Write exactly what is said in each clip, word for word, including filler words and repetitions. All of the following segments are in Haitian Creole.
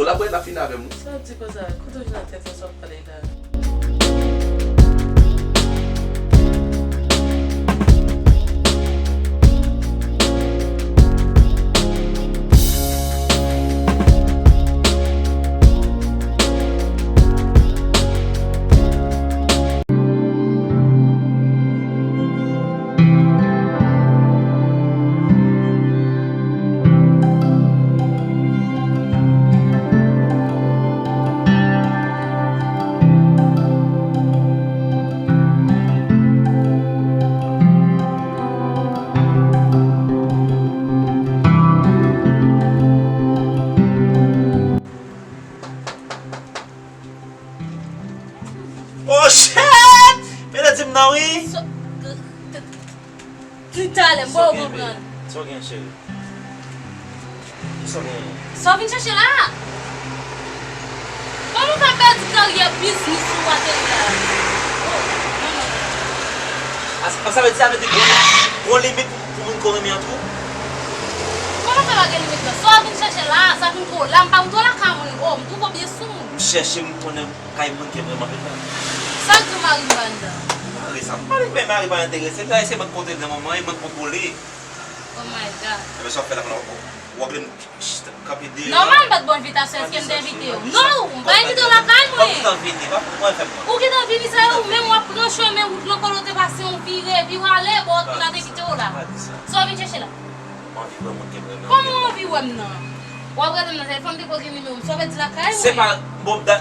Ou la bwè la fin avè m wi. Sa w di konsa? Kote w jwenn tèt sa w ap pale la? Oh shit! Pede di m nan wi. Ti talè, m pa w konprann. Sa w gen, cheri? Kisa w gen? Sa w vin chèche la? Kòman w ka pèdi karyè biznis ou atè la? Oh, non, non, non. A, sa, sa vle di, sa vle di, gon, gon limit pou, pou moun ko renmen an tou? Kòman sa pa gen limit la? Sa w vin chèche la, sa vin ko la, m pa m twò lakay mwen, oh, m twouve w byen sou moun. M chèche, m konnen kay moun ke vrèman fè sa. Sa k di w mari m pa anndan? Mari sa, mari, men mari pa enterese. Mari se mwen k kontwole nan moman, e mwen k kontwole. Oh my God. Ebyen sa w ap fè la, w ap, w ap vle m kanpe deyò. Nòmal, m pa t ba w envitasyon, èske m te envite w? Non, m pa envite w lakay mwen. Ou gentan vini, pa, mwen fè m. Ou gentan vini, sa yo, ou menm w ap pran chemen wout lan kote w te pase, w vire, epi w ale, bò, m pa te kite w la. Pa di sa. Sa w vin chèche la? Mwen anvi wè moun ke m renmen. Kòman w anvi wè m nan? W ap rele m nan telefòn, m te ko gen nimewo m. Sa w pèdi lakay mwen? Se pa, bon, da,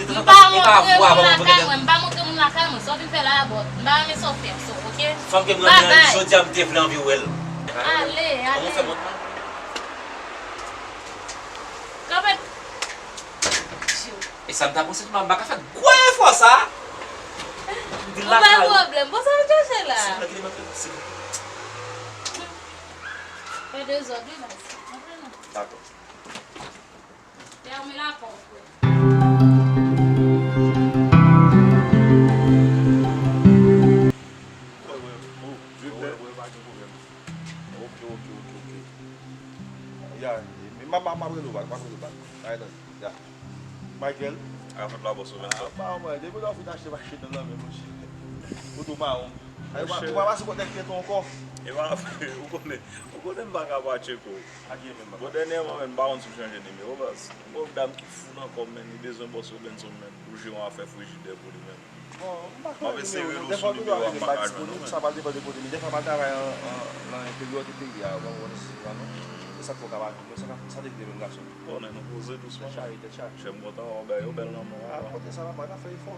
de tan an, e pa vwa, bon, lakay mwen, m pa montre moun lakay mwen. Sa w vin fè la a, bò, m pa renmen sa w fè, so, oke? Fanm ke m renmen an, jodi a, m te vle anvi wè l. Ale, ale. Kòman w fè mwen? Kanpe. E sa m ta panse tou, m pa ka fè gwo efò sa. M vin lakay ou. Pa pwoblèm. Bon, sa w chèche la? Silvouplè, kite m antre, silvouplè. Fè dezòd, wi, baz. Antre non. Dakò. Fèmen lapòt, frè. Wi, wi, wi, pa gen pwoblèm. Oke, oke, oke, oke. Ya, m, m, m ap rele w bak, m ap rele w bak. Ay, nan, ya. Michael. Afèt la, bòs, ou menm sa. Ah, pa mwen, depi lè w fin achte machin nan nan men, monchè. Oto mawon. Ay, ou pa, ou pa pase kot nèg pyeton ankò. E pa, ou konnen, ou konnen m pa ka pa tcheke w. Bon, dènyèman, menm, m pa konn si w chanje nimewo, baz. Gon dam ki fou nan kò m, menm, li bezwen bòs Robinson, menm, pou jere yon afè frijidè pou li, menm. Bon, m pa konnen nimewo, non. Dèfwa, m toujou ap rele m pa disponib, sa pral depann de kote m ye. Dèfwa, m al travay an, an, nan enteryè de peyi a, ou pa konprann, non. E sa k fè w ka pa jwenn mwen, sa, sa te vle menm gason. Bon, nèg, nou poze dousman. Tèt chaje, tèt chaje. Monchè, m kontan wè w, bagay yo bèl nan men w. Ah, kote sa va, pa ka fè efò.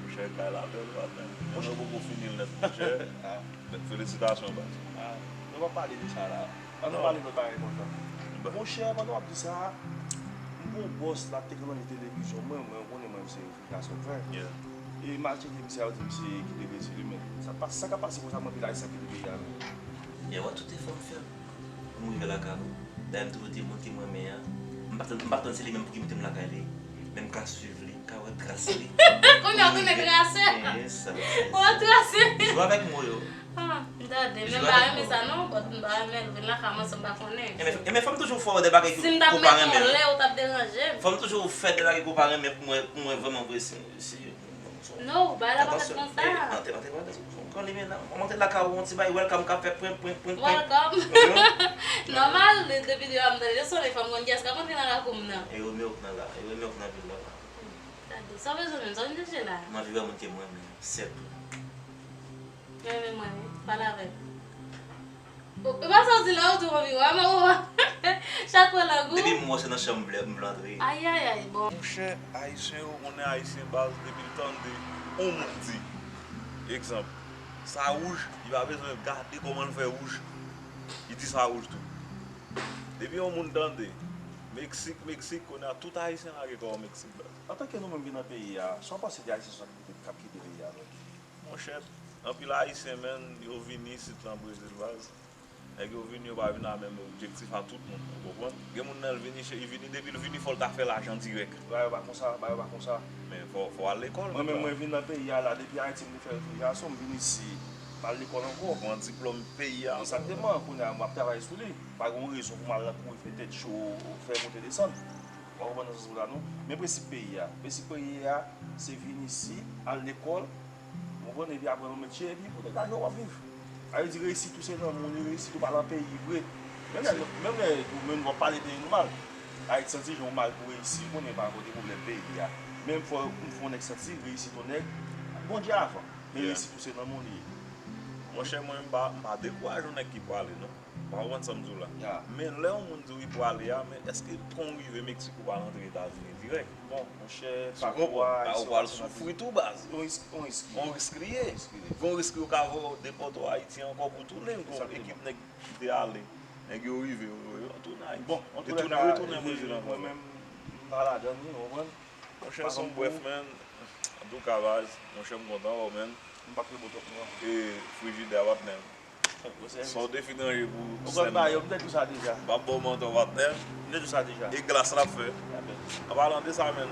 Monchè, kay la bèl, patnè. Monchè, nou poko fini l nèt, monchè. Ah. Felisitasyon, baz. Ah, nou pa pale de sa la. Ann nou pale lòt bagay enpòtan. Monchè, pandan w ap di sa, m gon bòs la te kanpe nan televizyon mwen, mwen, ou konnen mwen, m se gason vrè. E m al tcheke misye a, yo di misye kite Brezil, wi, men sa pa, sa k ap pase konsa, m anvi laj sa kite peyi a, men. Yè, w wè tout efò m fè pou m rive lakay ou. Dayè, m toujou di moun ke m renmen an, m pa t, m pa t tann se li menm pou ki mete m lakay li, men m ka swiv li, m ka wè tras li. Kounye a w tounen trasè. Yes, sa. Ou trasè. Jwe avèk mo yo. Ah, m tande, men m pa renmen sa non, but m pa renmen l vin lakay mwen san m pa konnen. Enben, enben, fò m toujou fè w de bagay ke w pa renmen. Si m t ap met yon lè, ou t ap deranje m. Fò m toujou fè de bagay ke w pa renmen pou mwen, pou mwen vrèman vre, si, si, non, bagay la pa fèt konsa. Atansyon, eh, antre, antre, antre, antre, antre lakay ou, yon ti bagay, welcome k ap fè prenk, prenk, prenk, prenk. Welcome. Nòmal, depi devan m tande sone, fò m konn kiyès k ap antre nan lakou m nan. E Romeo k nan la, e Romeo k nan vil la. Tande, sa w bezwen menm, sa w vin chèche la? M anvi wè moun ke m renmen an, sètou. Mwen menm, mwen, wi. Pale avè m. O, e pa sa w di la, ou tou anvi wè, mwen, mwen. Chat pran lang ou. Depi m wè w, se nan chanm m vle, m vle antre. Ayayay, bon. Monchè, Ayisyen yo konnen Ayisyen baz, depi l tande yon moun di, egzanp, sa wouj, li pa bezwen gade kòman l fè wouj, li di sa wouj tou. Depi yon moun tande Meksik, Meksik, kounye a tout Ayisyen lage kò yo Meksik baz. Antanke nou menm ki nan peyi a, sa w panse de Ayisyen sa k kite, k ap kite peyi a menm? Monchè, anpil Ayisyen, menn, yo vini isit lan Brezil, baz. Nèg yo vini, yo pa vin a menm objektif a tout moun, ou konprann? Gen moun nan, l vini, che-, li vini, depi l vini, fò l ta fè lajan dirèk. Bagay yo pa konsa, bagay yo pa konsa. Men fò, fò w al lekòl. Mwen menm, mwen vin nan peyi a la, depi Ayiti, m te fè refrijerasyon, m vin isi, m al lekòl ankò. Pran diplòm peyi a ankò. Egzakteman, kounye a, m ap travay sou li. Pa gen yon rezon pou m al nan kouri fè tèt cho, fè monte desann. W ap konprann nan sans mwen la, non? Men prensip peyi a. Prensip peyi a, se vin isi, al lekòl, w konprann, epi apre w met je, epi pou degaje w, w ap viv. Sa vle di reyisit ou se nan moun, reyisit ou pa nan peyi vre. Menm lè, menm lè ou menm w ap pale peyi nou mal, Ayiti santi jan w mal pou reyisi, ou konnen pa kote pwoblèm peyi a. Men fò m fè yon nèg santi reyisit yon nèg, Bondye avan. Men reyisit ou se nan moun li ye. Monchè, mwen, m pa, m pa dekouraje yon nèg ki prale, non. Ou pa konprann sa m di w la? Men lè yon moun di w li prale a, men èske kon w rive Meksik ou pral antre Etazini dirèk? Bon, monchè, pakou a, ou pral soufri tou, baz. Yon risk, yon risk li ye. Yon risk li ye. Gon risk yo ka voye w depòte w Ayiti ankò pou tounen, gon ekip nèg ki te ale. Nèg yo rive, yo, yo tounen Ayiti. Bon, e tounen, retounen Brezil ankò. Mwen menm, m pa ladan li, ou konprann? Monchè, se yon brèf, man. Antouka, baz, monchè, m kontan wè w, man. M pa t rebo twòp, non. E frijidè a, patnè. Sa w te fin ranje pou sèn nan. M ap ba w manti, patnè. M te di w sa deja. E glas l ap fè. An palan de sa, man,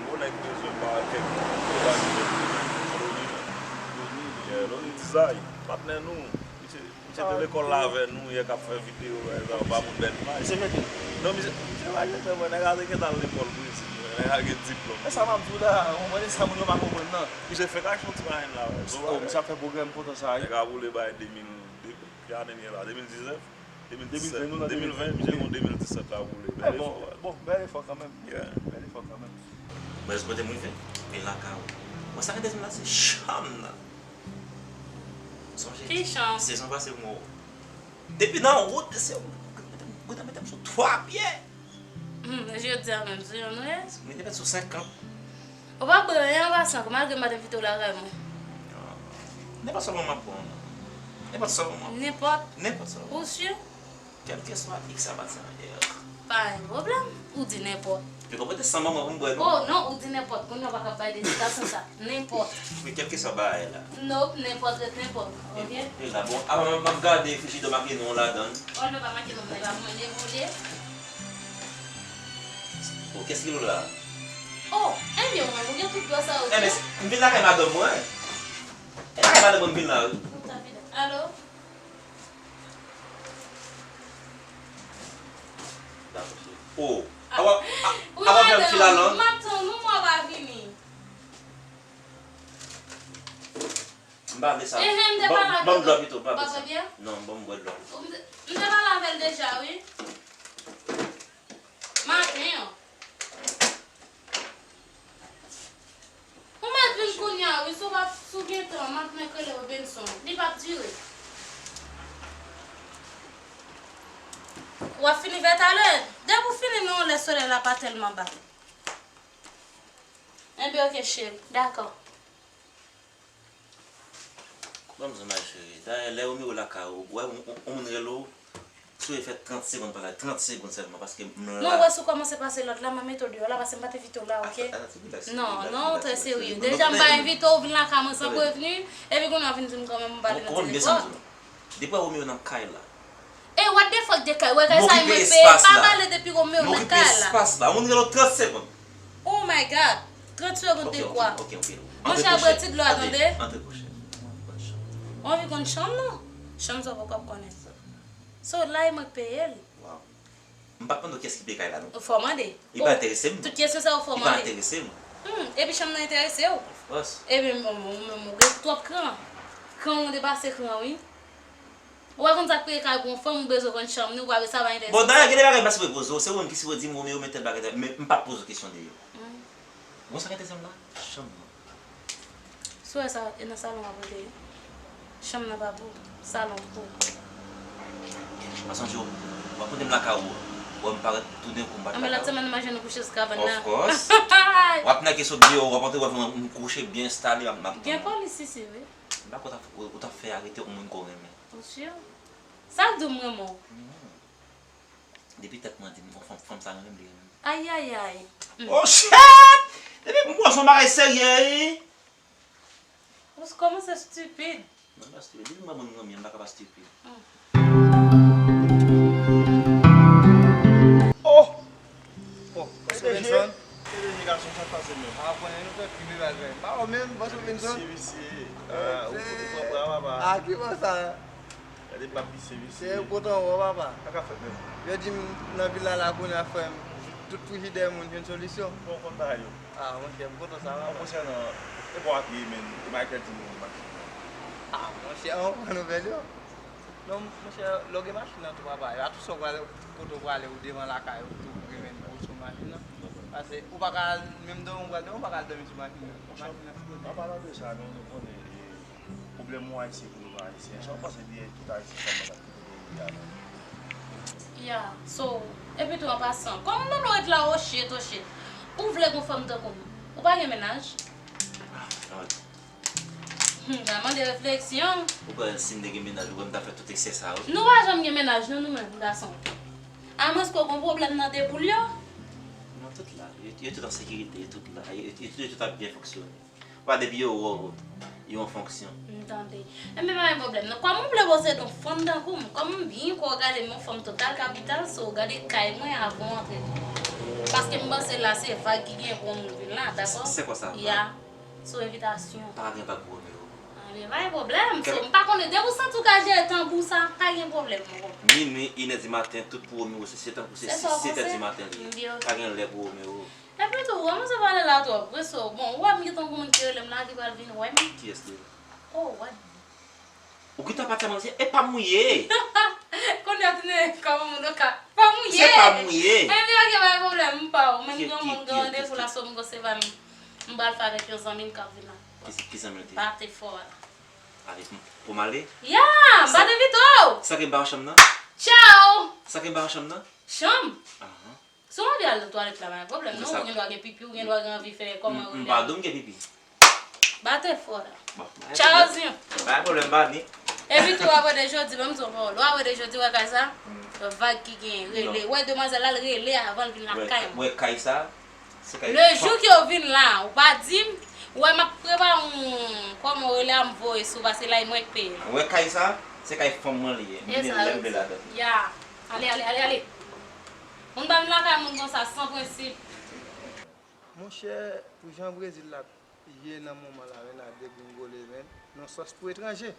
yon nèg bezwen pa kèk Loni, man. Loni, yeah, Loni Dizay, patnè nou. Misye te lekòl la avè nou yè k ap fè videyo, ba moun bèl imaj. Misye mete. Non, misye, misye pa gentan, mwen, nèg la te gentan al lekòl Brezil, mwen, nèg la gen diplòm. E sa m ap di w la, ou konprann, e sa moun yo pa konprann nan. Misye fèk achte yon ti machin la, wè. Oh, misye ap fè pwogrè, m kontan sa, wi. Nèg la boule bay de mil, de, ki ane n ye la? De mil diznèf? De mil disèt. De mil ven, nou nan de mil ven, misye gen de mil disèt la boule. Bèl efò, wè. Bon, bèl efò kanmenm. Yeah. Bèl efò kanmenm. Mwen jis kote m rive, vin lakay ou. Mwen sa k enterese m la, se chanm nan. Sonje, ki chanm? Sezon pase m wè w. Depi nan wout, se, mete m, mete m sou twa pye. Hmm, jodi a menm, sou yon nou ye? Mete m sou senkant. Ou pa bwè anyen an pasan, malgre m pa t envite w lakay mwen. Ah, nenpòt sa w ban m, m ap pran w. Nenpòt sa w ban m, m ap pran. Nenpòt? Nenpòt sa w ban m. Ou si? Kèlkeswa X a pase an R. Pa gen pwoblèm. Ou di nenpòt. Yo ka pote san manman pou m bwè, non? Oh, non, ou di nenpòt. Kounye a w pa ka bay de ti gason sa. Nenpòt. Men kèlkeswa bagay la. Nope, nenpòt ret nenpòt. Ok? E la, bon, avan m ap gade frijidè, make non ladan l. Oh, non, pa make non, nèg la pou mwen deboule. Oh, kès ki la? Oh, ebyen, ou menm, ou gen tout dwa sa yo tou. Ebyen, m vin lakay madanm mwen. E lakay madanm mwen m vin la, wi. Alo? Oh. Ah, ou avan fè m fil a lang. M ap tann ou, mwen pa vini. M pa vle sa. Ehe, m te pale avè w. Ban m dlo pito, m pa vle sa. Non, ban m bwè dlo. M te, m te pale avè l deja, wi. Maten an. Ou mèt vin kounye a, wi, si w pa, si w gen tan, m ap mèt rele Robinson. Li p ap dire. W ap fini vè talè. Depi w fini, non, lè solèy la pa tèlman ba. Enben, oke, cheri. Dakò. Ban m di w, ma chérie. Dayè, lè Romeo lakay ou, wè, yon, yon, yon moun rele w, si w fè trant segonn pa la, trant segonn sèlman, paske m la. Non, wè, si w kòmanse pase lòd la, m a mete w deyò la, paske m pa t envite w la, oke? Non, non, trè serye. Deja, m pa envite w, w vin lakay mwen san prevni, epi kounye a w vin di m kanmenm m pale nan telefòn. Depi Romeo nan kay la. E what the fuck de kay? Wè kay sa e mwen peye, pa pale depi Romeo nan kay la. M okipe espas la. Moun rele w trant segonn. Oh my God! Trant segonn de kwa? Ok, ok, ok. Monchè, bwè ti dlo a, tande. Antre, antre, monchè. Ou anvi konn chanm nan? Chanm sa w poko ap konnen. So, la e mwen k peye l. Wow. M pa t mande w kiyès ki peye kay la, non. Fò w mande. Li pa enterese m. Tout kesyon sa yo fò w mande. Li pa enterese m. Hmm, epi chanm nan enterese w? Of course. Epi ou menm, ou menm, ou gen twòp kran. Kran w depase kran, wi. Ou pa konn sa k peye kay pou yon fanm, ou bezwen konn chanm ni, ou pa vle sa pa enterese w. Bon, dayè, gen de bagay m pa sipoze poze w, se ou menm ki sipoze di m, Romeo, men tèl bagay, tèl, men m pa t poze w kesyon de yo. Hmm. Bon, sa k enterese m la, chanm nan. Si w wè sa, e nan salon w ap rete. Chanm nan pa pou ou, salon pou ou. Pa sonje w, w ap kote m lakay ou, wè m parèt toudenkou m pa t lakay ou. Anben lòt semèn nou manje nou kouche sou kabann nan. Of course. W ap nèke sot deyò, w ap antre, w ap wè m kouche byen enstale, m ap, m ap tann ou. Gen polis isi, wi. M pa kwè w t ap, ou t ap fè arete yon moun ke w renmen. Ou si? Sa k di w m renmen w? Depi tèt mwen di m, fanm, fanm sa renmen m, li renmen m. Ayayay. Oh shit! Depi m wè w se yon bagay serye, wi. Ou kòmanse stipid. Mwen pa stipid. Depi m wè moun renmen m, m pa ka pa stipid. Oh! Oh, P D G, P D G gason, sa k pase menm? A, konnen nou fè pi bebe al fè. Pa ou menm, bòs ou vin son? Visye, visye. Ah, ou, ou pran bra, papa. A, ki bò sa? Gade pap visye, visye. Se kontan wè w, papa. Sa k ap fèt menm? Yo di m nan vil la, la kounye a, frè m, Tout frijidè moun jwenn solisyon. Bon, konn bagay yo. Ah, monchè, m kontan sa va. An konsènan, e bò a pye, men, e Michael di nou machin nan. Ah, monchè, an pran nouvèl yo. Non, monchè, lè w gen machin nan tou, papa, a tou sa w prale, kote w prale, ou devan lakay ou tou, ou gen men ou sou machin nan. Paske ou pa ka, menm dòmi ou pral dòmi, ou pa ka al dòmi sou machin nan. Machin nan sou kote. An palan de sa, nou, nou konnen, e, pwoblèm yon Ayisyen pou yon Ayisyen. Sa w panse de tout Ayisyen sa w panse ap kite peyi a la? Ya, so, epi tou an pasan, kòman w ret la, oh shit, oh shit. Ou vle gon fanm tankou m? Ou pa gen mennaj? Ah, Lord. Hmm, sa mande refleksyon. Ou kwè si m te gen mennaj, ou kwè m ta fè tout eksè sa yo? Nou pa janm gen mennaj, non, nou menm, gason. Amwens ke w gon pwoblèm nan de boul yo? Non, tout la. Yo, yo tout an sekirite, yo tout la. Yo, yo, yo tout ap byen fonksyone. Pa depi yo wè w, yo an fonksyon. M tande. Enben, pa gen pwoblèm, non. Kòm ou vle poze yon fanm tankou m, kòm m byen kwè w gade m yon fanm total kapital, so w gade kay mwen avan w antre tou. Paske m panse la se vag ki gen pou yon moun vin la, dakò? Se kwa sa? Ya. Sou envitasyon. Pa gen vag pou Romeo. Anben, pa gen pwoblèm. So, m pa konnen, depi w santi w ka jere tanbou sa, pa gen pwoblèm, mon konpè. Minwi, inè di maten, tout pou Romeo, se, se tankou se sis, sèt è di maten li ye. Pa gen lè pou Romeo. Epi tou, kòmanse pale la twòp vre, so, bon, ou wè m gentan gon moun ki rele m la, ki pral vin wè m. Kiyès li ye? Oh, what? Ou gentan pati a manzè, e pa mouye. Kounye a tounen kòman moun ka pa mouye. Se pa mouye. Enben, ok, pa gen pwoblèm, m pa w. Men m gen yon moun gen randevou la, so m gon se pa m. M pral fè avèk yon zanmi m k ap vin la. Ki, ki zanmi l te? Bate fò a. Avèk m pou m ale? Ya, m pa t envite w. Sa ke m pa nan chanm nan? Tchao! Sa ke m pa nan chanm nan? Chanm? Ahan. Si w anvi al nan twalèt la, pa gen pwoblèm, non. Ou gen dwa gen pipi, ou gen dwa gen anvi fè kòman. M pa di w m gen pipi. Bate fò la. Bon, pa gen pwoblèm. Tchao, Zion. Pa gen pwoblèm, pa ni. Epi tou, apre de jodi, ban m di w yon pawòl. Ou apre de jodi, wè kay sa? Vag ki genyen, rele. Wè demwazèl la, l rele avan l vin lakay mwen. Wè kay sa? Se kay fanm. Le jou ke w vin la, ou pa di m, ou wè m ap prepare yon, kòman w rele a, m voye sou, paske la e mwen k peye. Wè kay sa? Se kay fanm mwen li ye. M vini lè m vle ladan. Ya. Ale, ale, ale, ale. Moun pa vin lakay moun konsa, san prensip. Monchè, pou jan Brezil la ye nan moman la, men, a degringole, men, nan sòs pou etranje.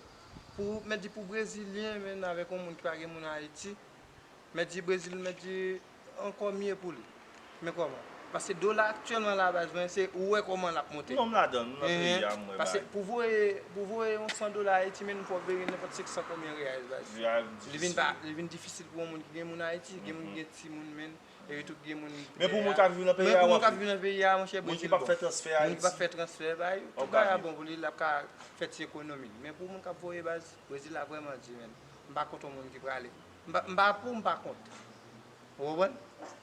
Pou, mèt di pou Brezilyen, men, avèk yon moun ki pa gen moun Ayiti, mèt di Brezil, mèt di ankò mye pou li. Men kòman? Paske dola aktyèlman la, baz, men, se ou wè kòman l ap monte. Non, m ladan, nou nan peyi a, m wè. Paske pou voye, pou voye yon san dola Ayiti, men, fò w voye nenpòt senk san konbyen reyal, baz. Li vin pa, li vin difisil pou yon moun ki gen moun Ayiti, gen moun ki gen timoun, men, e yo tout gen moun. Men pou moun k ap viv nan peyi a, w ap viv. Men pou moun k ap viv nan peyi a, monchè, Brezil bon. Moun ki p ap fè transfè Ayiti. Moun ki p ap fè transfè, bay, tout bagay bon pou li, l ap ka fè ti ekonomi l. Men pou moun k ap voye, baz, Brezil la vrèman di, men. M pa kont yon moun ki prale. M pa, m pa pou, m pa kont. Ou konprann?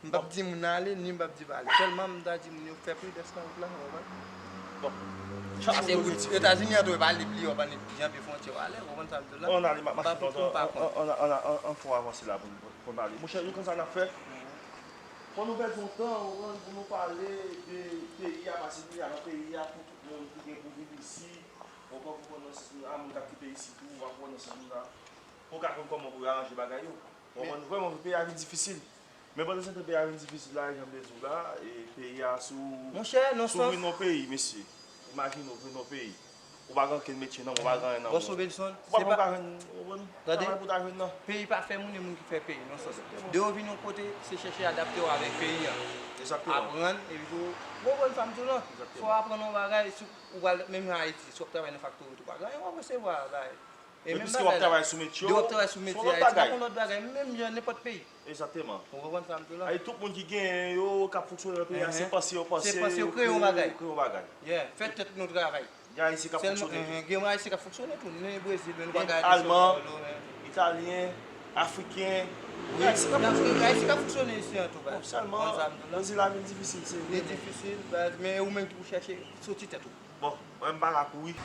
M p ap di moun ale, ni m p ap di pa ale. Sèlman m ta di moun yo fè pridans nan wout la, ou konprann? Bon. Paske Etazini an tou e pa lib li, yo pa ni janbe fwontyè w ale, ou konprann sa m di w la? Ann ale, m ap mache lontan, ann, ann, ann, ann, ann fè w avanse la pou n, pou n pale. Monchè, nou konn sa n ap fè. Fò nou pèdi yon tan, ou konprann, pou nou pale de peyi a, paske nou la nan peyi a, pou tout moun ki gen pou viv isit, ou konprann, pou konn nan sans moun, a moun k ap kite isit tou, ou konprann nan sans moun la, pou w ka konn kòman pou w aranje bagay yo. Ou konprann? Vrèman, peyi a vin difisil. Men pandan se tan peyi a vin difisil la, jan m te di w la, e peyi a sou, sou vin yon peyi, mesye. Imajine w vin yon peyi. Ou pa gen okenn metye non, ou pa gen anyen nan men w. Ou pa menm ka jwenn, ou konprann, travay pou w ta jwenn nan. Peyi pa fè moun, e moun ki fè peyi, nan sans. De w vin yon kote, se chèche adapte w avèk peyi a. Egzakteman. Aprann, epi tou, ou konprann sa m di w lan? Egzakteman. Fò w aprann yon bagay, si w pral menm jan Ayiti, si w ap travay nan faktori tou, pa gen anyen w ap resevwa, bagay. E menm bagay la. Men piske w ap travay sou metye w, se yon lòt bagay. Depi w ap travay sou metye a, se yon lòt bagay, menm jan nenpòt peyi. Egzakteman. Ou konprann sa m di w la? Ay, tout moun ki genyen yo, k ap fonksyone nan peyi a, se panse yo panse, se panse yo kreye yon bagay. Yo kreye yon bagay. Yeah, fè tèt nou travay. Gen Ayisyen k ap fonksyone tou. Sèlman, gen Ayisyen k ap fonksyone tou. Men Brezil, men nou pa gade Alman, São Paulo, men Italyen, Afriken, Ris. Gen Ayisyen k ap fonksyone isi an tou, baz. Bon, sèlman, Brezil la vin difisil, se vre, men. Li difisil, baz, men ou menm ki pou chèche soti tèt ou. Bon, mwen m pa ka kouri.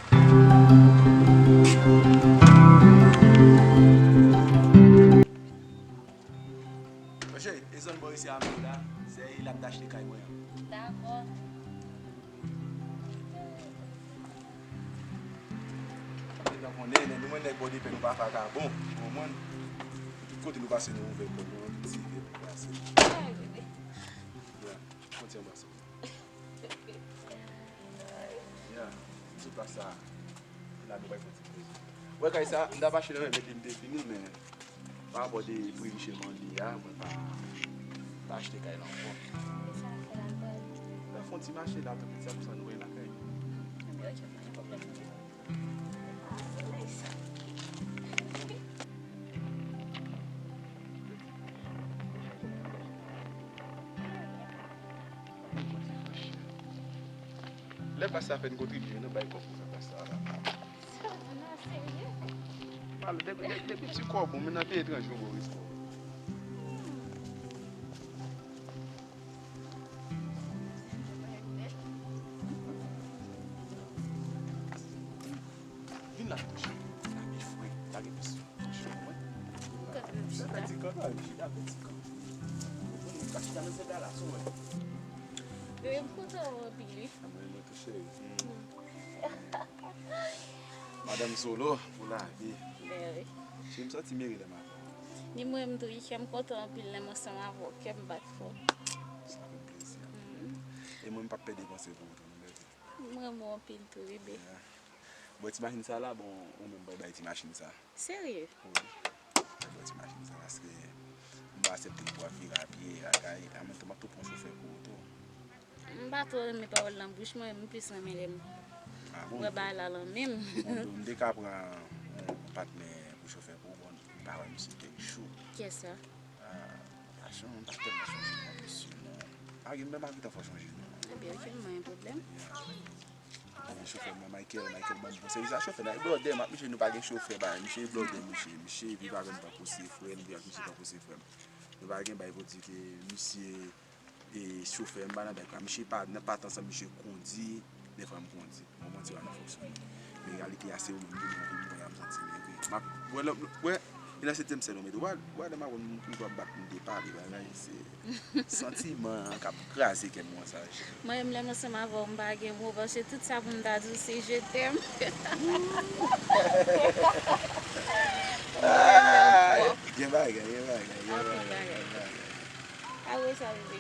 Monchè, e zòn bò isi a m ye la, se la m t achte kay mwen an. Dakò. Deja konnen, lè nou wè nèg bò de pè nou pa fè vagabon, ou konprann? Tout kote nou pase nou ouvè kò nou, ann tirè pou pase. Ya, fwontyè anba sa. Ya, sou plas sa, la nou bay fè ti koze. Wè kay sa, m t ap achte nan men mèt li, m te fini l, men pa rapò de pri Michel mande a, mwen pa, Pa achte kay la ankò. Kisa n ap fè la, Paul? N ap fè yon ti mache la, tou piti, apre sa nou rale lakay. Ebyen, ok, pa gen pwoblèm. Ah, solèy sa. Lè plas la fèt, n kontribye, nou bay kòb pou fè plas la la. Sa w di la serye? Mal, depi, depi, depi ti kòb ou, men nan peyi etranje, ou bon resto. Vin la pito, cheri. Vin la pi fre. Lage pye sou cheve mwen. Ou kote m chita? Fè ti kan, fè ti kan. Ou pa chita nan sèt la, la, sou mwen. Bebe, m kontan wè w anpil, wi. Mwen, mwen tou, cheri. Madanm Solo, pou lavi. Ben wi. Cheri, m santi m ere lè m avè w. Ni mwen menm tou, wi, kè m kontan anpil lè m ansanm avè w, kè m bat fò. Sa fè m plezi anpil. E mwen, m p ap pèdi panse pou ou tou, non, bebe. M renmen w anpil tou, bebe. Yeah. Bon, ti machin sa la, bon, ou menm bay bay ti machin sa. Serye? Wi. Bay bay ti machin sa, paske m pa aksepte pou w ap vire a pye, lakay, an menm tan m ap tou pran chofè pou ou tou. M pa twò renmen pawòl nan bouch mwen, m plis renmen lè m wè bagay la nan men m. Ah bon? Bon, m te ka pran yon patnè pou chofè pou ou, bon, m pa wè misye kèk jou. Kiyès sa? Ah, pa janm, m pa tèlman sonje non, mesye, non. Pa gen, m pa gentan fò sonje non. Ebyen, ok, m pa gen pwoblèm. Yeah. Gen chofè mwen, Michael, Michael ban m bon sèvis a chofè. Nan blòdè, m ap misye, nou pa gen chofè, ba, misye blòdè, misye, misye viv avè m tankou se frè m, viv ak misye tankou se frè m. Nou pa gen bay pou di ke misye, e, chofè m, pa nan bay kwa. Misye pa, nan pa tan sa, misye kondi, dèfwa m kondi. Bon, manti pa nan fonksyone. Men reyalite a, se ou menm ki bon pou mwen, m santi m ere. M ap, wè, lè, wè, e nan setyèm sèl ou mete. Wè, wè, lè m ap wè m, m ap bat m de pale, bagay, se santiman an k ap kraze kè m, mwen, sa. Mwen menm, lè m ansanm avè w, m pa gen mo, paske tout sa pou m ta di w, se je t'aime. Ah, gen bagay, gen bagay, gen bagay, gen bagay. Apre sa, bebe.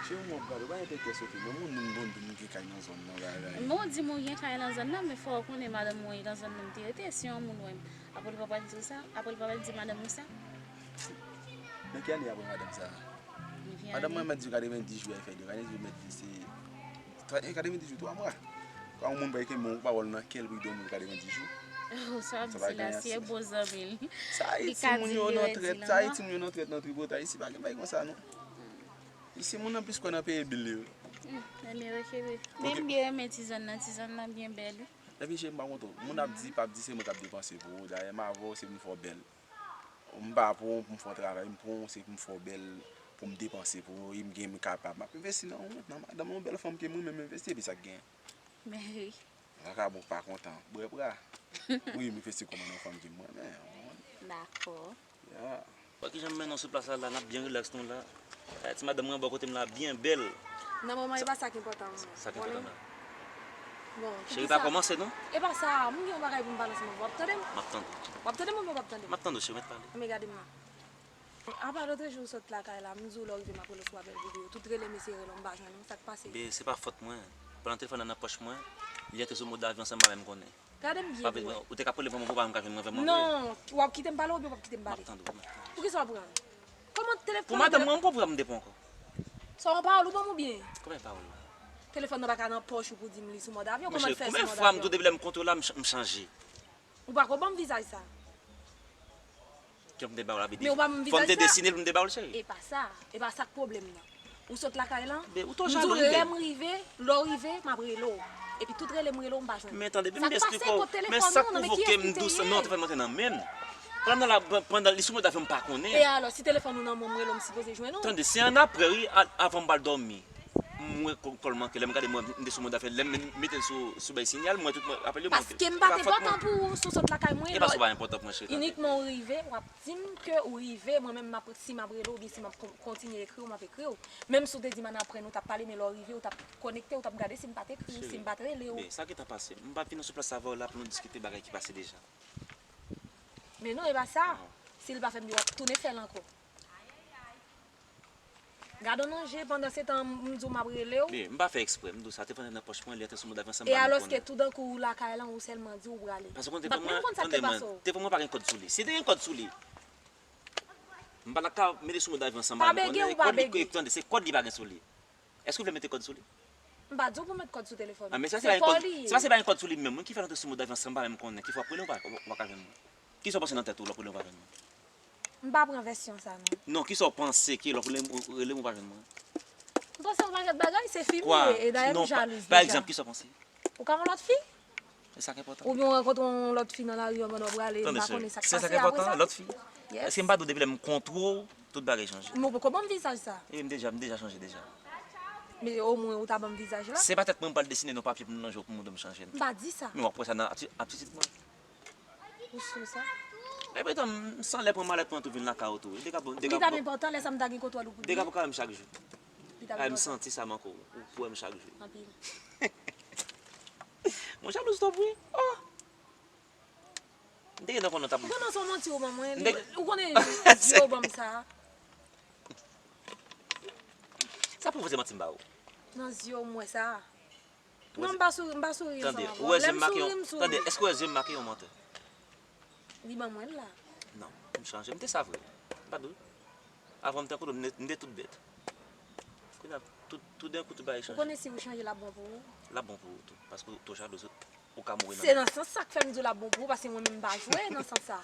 Cheri, mwen ap gade, w pa gen tèt kè sote, men moun, moun, moun, moun gen kay nan zòn nan, bagay. Men w di m ou gen kay nan zòn nan, men fò w konnen madanm mwen nan zòn nan m te rete, si yon moun wè m, apre l pa pral di w sa, apre l pa pral di madanm ou sa. Nan ki ane apre madanm sa? Nan ki ane? Madanm mwen mèt di w katrevenndis jou, y fè de, katrevenndis jou, mèt di se, katrevenndis jou, twa mwa. Kwa yon moun pa kenbe yon pawòl nan kè l pou l di yon moun katrevenndis jou. Oh, sa w ap di la, si e bon zanmi l. Sa e timoun yo nan trèt, sa e timoun yo nan trèt nan tripotay, isi pa gen bagay konsa non. Isi moun nan plis kwè nan peye bil yo. Hmm, men m byen renmen ti zòn nan, ti zòn nan byen bèl wi. Epi cheri, m pa kontan. Moun ap di, p ap di, se mwen k ap depanse pou ou. Dayè, m avè w, se pou m fè w bèl. M pa pran w pou m fè w travay, m pran w, se pou m fè w bèl, pou m depanse pou ou, e m gen, m kapab. M ap envesti nan ou, nan madanm ou, bèl fanm ke mwen menm envesti, epi sa k gen. Men wi. Vagabon pa kontan, bwè bra. Wi, m envesti kòman nan fanm ke mwen, men. Dakò. Ya. Wè kijan m mennen w sou plas la, la, n ap byen rilaks nou la. Eh, ti madanm mwen bò kote m la, byen bèl. Nan moman, e pa sa ki enpòtan, non. Sa ki enpòtan la. Bon, cheri, pa kòmanse, non? E pa sa, m gen yon bagay pou m pale ansanm avè w. W ap tande m? M ap tande w. W ap tande m oubyen w p ap tande m? M ap tande w, cheri, mèt pale. Men gade m nan. Apa lòt jou w sot lakay la, m di w lè w rive m ap rele w sou apèl videyo. Tout rele m eseye rele w, m pa jwenn ou. Sa k pase? Bebe, se pa fòt mwen. Pandan telefòn nan nan pòch mwen, li antre sou mòd avyon san m pa menm konnen. Gade m byen pou wè. Ou te ka rele pou mwen pou pa m ka jwenn mwen vrèman vre. Non, w ap kite m pale oubyen w p ap kite m pale? M ap tande w, m ap tande w. Poukisa w ap pran? Kòman telefòn? Pou madanm mwen, m poko pran m depan ankò. Sa yon pawòl ou ban m oubyen? Kòman pawòl la? Telefòn nan pa ka nan pòch ou pou di m li sou mòd avyon, kòman l fè sou mòd avyon? Monchè, konbyen fwa m di w depi lè m kontre w la, m ch-, m chanje? Ou pako ban m vizaj sa. Kè m te ba w la, bebe. Men ou ba m vizaj sa. Fò m te desine l pou m te ba w l, cheri. E pa sa. E pa sa k pwoblèm nan. Ou sot lakay lan. Bebe, ou twò jalou, bebe. M di w lè m rive, lè w rive, m ap rele w. Epi tout rele m rele w, m pa jwenn ou. Men tande, bebe, m te esplike w. Men sa k pwovoke m di w sa, non, telefòn mwen te nan men m. Pandan la, pandan li sou mòd avyon, m pa konnen. E alò, si telefòn ou nan men w, m rele w, m sipoze jwenn ou. Tande, se annapre, wi, a-, avan m pral dòmi. M wè kò-, kò l manke, lè m gade mwen, m te sou mòd avyon, lè m mete l sou, sou bay sinyal, m wè tout mwen, apèl yo manke. Paske m pa t enpòtan pou ou, si w sot lakay mwen. E pa si w pa enpòtan pou mwen, cheri, tande. Inikman ou rive, w ap di m ke ou rive, mwen menm m ap, si m ap rele w, oubyen si m ap kon-, kontinye ekri w, m ap ekri w. Menm si w te di m annapre nou t ap pale, men lè w rive, ou t ap konekte, ou t ap gade si m pa t ekri w, si m pa t rele w. Cheri, men sa gentan pase. M pa t vin nan sou plas sa avè w la pou nou diskite bagay ki pase deja. Men non, e pa sa. Non. Si l pa fè m byen, w ap tounen fè l ankò. Gade w nan je, pandan se tan, m di w m ap rele w. Bebe, m pa fè eksprè, m di w sa, telefòn nan nan pòch mwen, li antre sou mòd avyon san m pa menm konnen. E alòske toudankou ou lakay lan, ou sèlman di w prale. Paske w konn telefòn mwen, tande mwen, telefòn mwen pa gen kòd sou li. Si te gen kòd sou li, M pa ta ka mete sou mode avè ansanm avè m. Ou pa bege, ou pa bege. Tande, se kòd li pa gen sou li. Èske w vle mete kòd sou li? M pa di w pou mèt kòd sou telefòn. Ah, men se pa se pa gen kòd, se pa se pa gen kòd sou li menm, wi, ki fè l antre sou mode avè ansanm, m pa menm konnen. Ki fè w ap rele, ou pa, ou pa ka jwenn mwen? Kisa w panse nan tèt ou lè w ap rele, ou pa jwenn mwen? M pa pran vèsyon sa, non. Non, kisa w panse ki lè w ap rele, ou rele m, ou pa jwenn mwen? M panse yon pakèt bagay, se fi m ye, e dayè m jalouzi deja. Pa egzanp, kisa w panse? Ou ka yon lòt fi? E sa k enpòtan. Oubyen w rankontre yon lòt fi nan lari an pandan w prale, m pa konnen sa k pase apre sa. Tande, cheri, se sa k enpòtan, lòt fi. Yes. Èske m pa di w depi lè m kontwole w, tout bagay chanje? Men ou poko ban m vizaj sa. Ebyen, m deja, m deja chanje deja. Men omwen ou ta ban m vizaj la. Se pa tèt mwen m pral desine nan papye pou m nan je w pou m montre m chanje, non. M pa di sa. Men w ap wè sa nan ati-, atitid mwen. Ou si sa? Epi tan, m san lè pran malèt mwen tou vin lakay ou tou. Li t ap, li t ap enpòtan lè sa m ta gen kontwòl ou pou li. Li t ap enpòtan. Ay, m santi sa m ankò. Ou pou wè m chak jou. Anpil. Mwen jalouz twòp, wi. Oh! M te gentan konnen w t ap. Ou konnen se yon manti ou ban mwen. Ou konnen zye w ban m sa. Sa pou vre se manti m ba ou? Nan zye w m wè sa. Non, m pa souri, m pa souri ansanm avè w. Lè m souri, m souri. Tande, èske w wè zye m make yon mantè? Li ban mwen l la. Non, m chanje. M te sa vre. M pa di w. Avan m te konnen m te, m te tout bèt. Kounye a, tout, toudenkou tout bagay chanje. Ou konnen si ou chanje l ap bon pou ou? L ap bon pou ou tou. Paske w twò jalouz, ou ka mouri nan. Se nan sans sa k fè m di w l ap bon pou ou, paske mwen menm m pa jwe nan sans sa.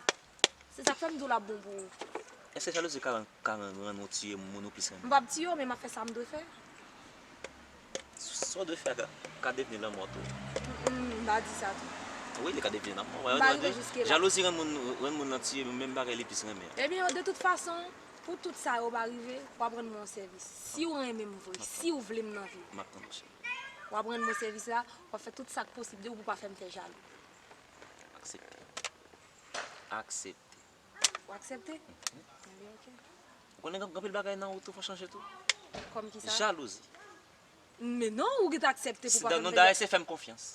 Se sa k fè m di w l ap bon pou ou. Èske jalouzi ka rann, ka rann, rann ou tiye moun ou plis renmen? M p ap tiye w, men m ap fè sa m dwe fè. Sa w dwe fè a ka, ka devni lanmò tou. Mm, mm, m pa di sa tou. Wi, li ka devni lanmò. M pa rive jiske la. Jalouzi rann moun, rann moun nan tiye menm bagay li plis renmen an. Ebyen, de tout fason, pou tout sa yo pa rive, w ap rann mwen yon sèvis. Si w renmen m vre, si w vle m nan vi w. M ap tann ou, cheri. W ap rann mwen sèvis la, w ap fè tout sa k posib de ou pou w pa fè m fè jalou. Aksepte. Aksepte. Ou aksepte? Mhm. Ebyen, oke. Ou konnen gen, gen anpil bagay nan ou tou fò chanje tou. Kòm ki sa? Jalouzi. Men non, ou gentan aksepte pou w pa fè m fè jalou. Non, dayè se fè m konfyans.